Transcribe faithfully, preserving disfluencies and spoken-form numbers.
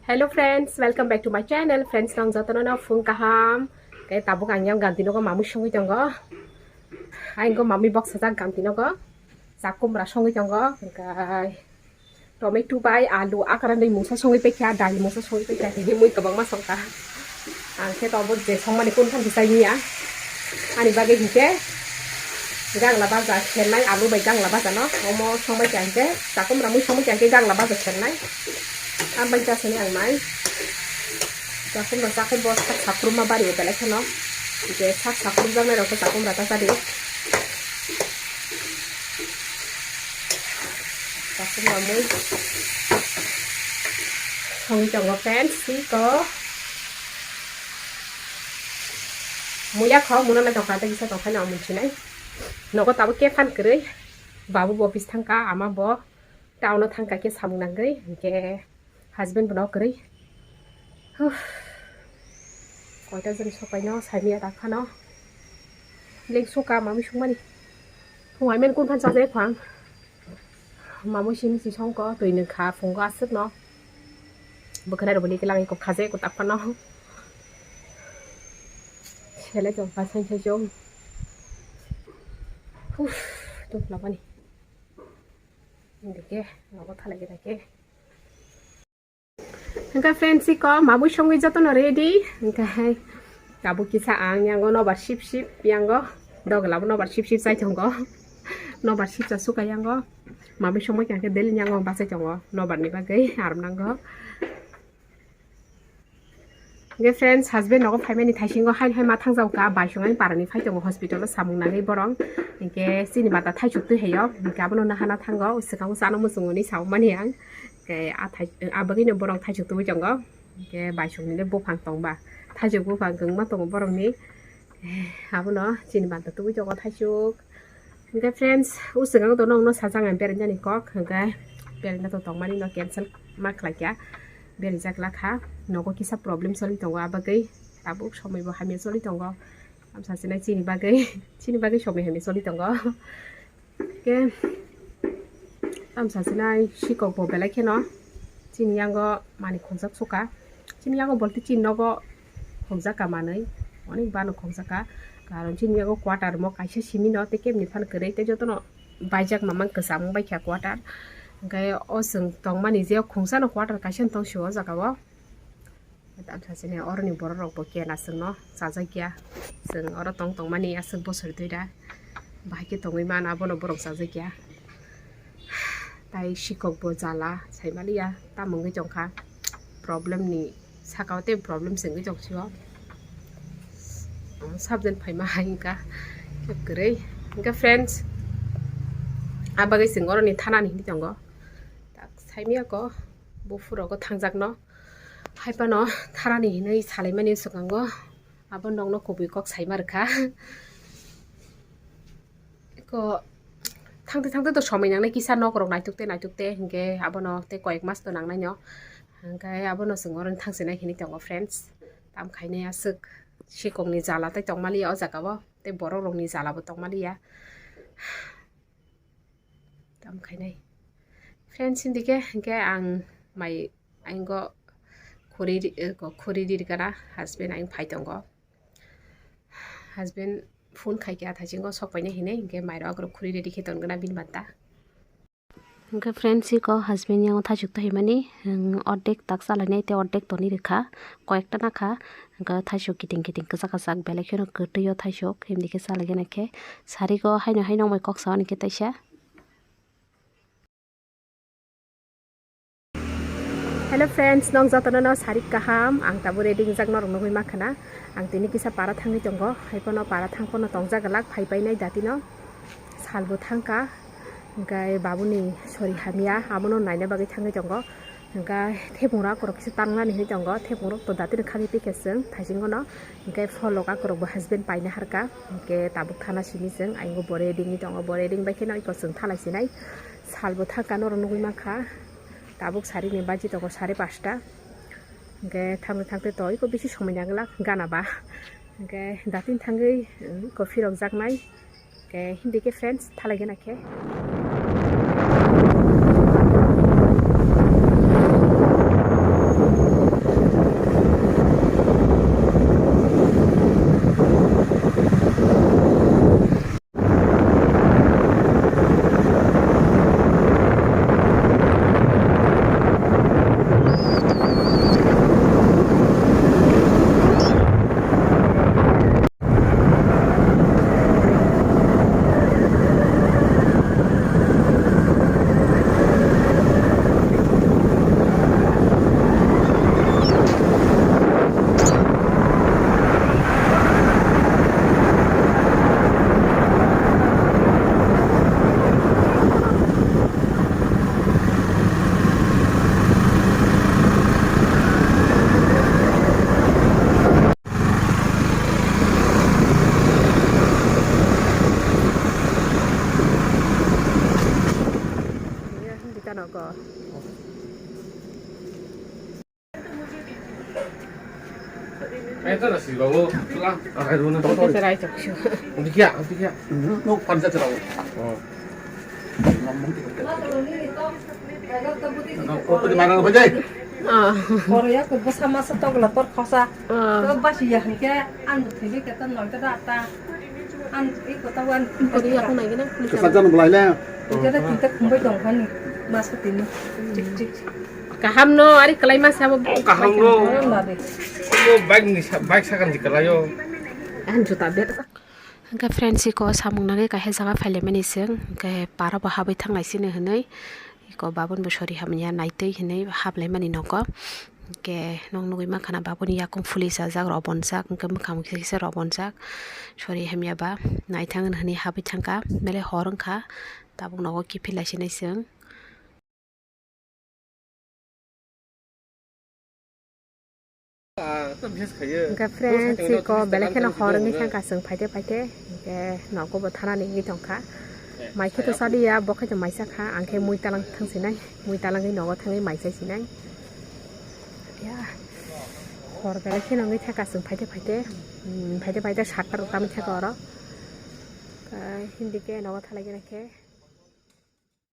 Hello friends, welcome back to my channel. Friends, nang jotono no phung kaham. Khe tabuk ang yang ganti nogo mamui songwi tongo. Ang go mamui bok sajak ganti nogo. Chakumra songwi tongo. Khe tomato bai alu akara dei mungsa songwi paikha, dal mungsa songwi paikha, tini mui kwbangma songkha. Ang khe tobo je songmani kun khan tisai niya. Ani bagwi hinkhe gangla baja khelnai, alu bai gangla baja no. Omo songbai kha hinkhe, chakumra mui songbai kha hinkhe gangla baja khelnai. Ang bai chasani ang mai. Chakumra chakhai bo sak sakruma bari belai kheno. Hinkhe sak sakrumjaknai rok khe chakumra ta chadi. Chakumra mui songwi tongo friends, siko. Muya kho, muna na tongkha tei kisa tongkha no mung sinai. Nogo tabuk khe phan kwrwi. Babu bo office thangkha, ama bo town o thangkha khe samung nangwi. Hinkhe husband bo no kwrwi. Huh. Koita jani sopai no, saimia tak phano. Leng suka mamui sungmani. Phung ai men kun phan chajai phang. Mamui simi si songko, twi nung kha, phungo aswk no. Bwkhwnai rok bini kilang iko khaje ko tak phano. Sele jong pa sai sai jong. Huf, tu labani. Indike, nogo thalai gina ke. Hingke friends, iko mamui songwi jotono ready. Hingke tabuk kisa ang yango nobar sip sip yango. Dogla bo nobar sip sip chai tongo. Nobar sip cha suka yango. Mamui songwi kha khe daily yango bachai tongo. Nobar ni bagwi aram nango. Hingke friends, husband nogo phaimani thaisingo hai hai ma thangjago ka, bai songani parani phai tongo hospital o samung nangwi borong. Hingke chini mata thaisuk twi hayo. Hingke abono nahana thango. Swkang chano muchungo ni sao mani ang. Khe a thai-, a bagwino borok thaisuk tubui tongo. Khe baisukni le buphang tongba. Thaisuk buphang kwbangma tongo borokni. Abono chini banta tubui tongo thaisuk. Hingkhe friends, o swkang to nokno sajak ang berainani kok. Hingkhe beraina to tongmani no cancel ma khlaikha. Beraijak lakha. Nogo kisa problem choli tongo a bagwi. Tabuk somoi bo hamya choli tongo. Tamsa sinai chini bagwi. Chini bagwi somoi hamya choli tongo. Khe tamsa sinai sikok bo belai kheno chini yango manwi khongjak suka. Chini yango bolte chini nogo khongjak ka manwi, onek bano khongjak ka. Karon chini yango quarter mo kaisa simi no tei kebni phan kwrwi tei jotono baijak mamang kwcham wng baikha quarter. Hwnkhe o chwng tongmani je khongjano quarter kaisa no tong sio o jaga o. Tamsa sini oroni borok rok bo kena chwngno chajak ya. Chwng oro tong tongmani aswk bosor dui da. Bahai khe tongwi mano abono borok chajak ya. Tai sikok bo jala saimaliya tamo wngwi tongkha. Problem ni saka o tei problem se wngwi tong sio. Sabjani phaima hai wngkha kwrwi. Hwnkhe friends, abagwi chwng oroni thanani hinwi tongo. Tak saimiyako buphuru rogo thangjakno. Hai phano tharani hinwi salaimani swkango abo nokno kubui kok saima rwkha. Eko thangte thangte to somoi nangnai kisa nok rok naituk te naituk te hinkhe abono tei koyek mas to nangnai no. Hinkhe abono chwng oro thangsinai hinwi tongo friends. Tam khainai aswk sikokni jala tei tongmaliya o jaga o tei borok rokni jala bo tongmaliya. Tam khainai. Friends, hindike, hingke ang mai, ang go khuri ri-, eh, go khuri ri gana, husband ang phai tongo. Husband phone khai khe, athai singo sok paina hinai, hingke mai rok agro khuri ready khe ton gana bini bata. Hingke friends, iko husband yang thaichuk to himani, ang ordek tak salainai, te ordek toni rikha, koyekta nakha, hingke thaichuk kiting kiting kwchak kwchak, belai kheno kwtwi o thaichuk, himdike salaigena khe, sari go haino haino wngmai kok sao hini khe taisa. Hello friends, nong jotono no sarik kaham, ang tabuk ready wngjak norok nugwi mankha na. Ang tini kisa para thangwi tongo, hai phano para thang phano tongjak glak, phai painai dati no salbo thangkha, hwnkhe babuni sori hamya, abono naina bagwi thangwi tongo. Hwnkhe thepung rok akorok kisa tangnani hinwi tongo, thepung rok to datino khagwi pikha chwng thaisingo no, hwnkhe pholok akorok bo husband paina harkha, hwnkhe tabuk thana simi chwng, ayung bo ready wngwi tongo, bo ready wngbai kheno iko chwng thalai sinai. Salbo thangkha norok nugwi mankha, tabuk sarini baji tongo sare pasta, hwnkhe thangwi thangte to iko bisi somoi nangwlak gana ba, hwnkhe datini thangwi iko phirok jaknai. Khe hindi khe friends, thalai gana khe. Ito na si babu, tula, akai runa. Ito sa rai chok siya. Hindi kya, hindi kya. No, panza chira. Oh. No, ko pwede mana ko jai. Ah. Korea ko bwsa masa tokla tor khosa. Ah. To basi ya hike an thili ke to noi ta ta. An iko ta wan. Korea ko nai gina. Kesajan belai le. Kita kita kumbai dong kan mas ko tini. Tik tik. Kaham no, ari kalai ma sabo. Oh, kaham no. Kaham na de. Ko bike ni sa-, bike sakan di kalayo. An juta ber. Hingke friends, iko samung nangke kaisa jaga phailaimani chwng, hingke para bo habwi thanglai sini hinwi, iko babun bo sori hamya naitwi hinwi hablaimani nogo. Hingke nwng nugwi mankha na babuni yakung fuli sajak, rw bonjak, hingke mwkhang kisa kisa rw bonjak, sori hamya ba naithang hinwi habwi thangkha, belai hor wngkha, tabuk nogo kiphilai sinai chwng. Hingke friends, iko belai kheno hor wngwi thangkha chwng phaite phaite, hingke nogo bo thanani wngwi tongkha. Mai khe to chaliya, bo khe to mai chakha, ang khe mui talang thangsinai, mui talangwi nogo thangwi mai chaisinai. Ya, hor belai kheno wngwi thangkha chwng phaite phaite, hmm, phaite phaite satta rok tamwi thangkha oro. Hindi khe nogo thalai gana khe.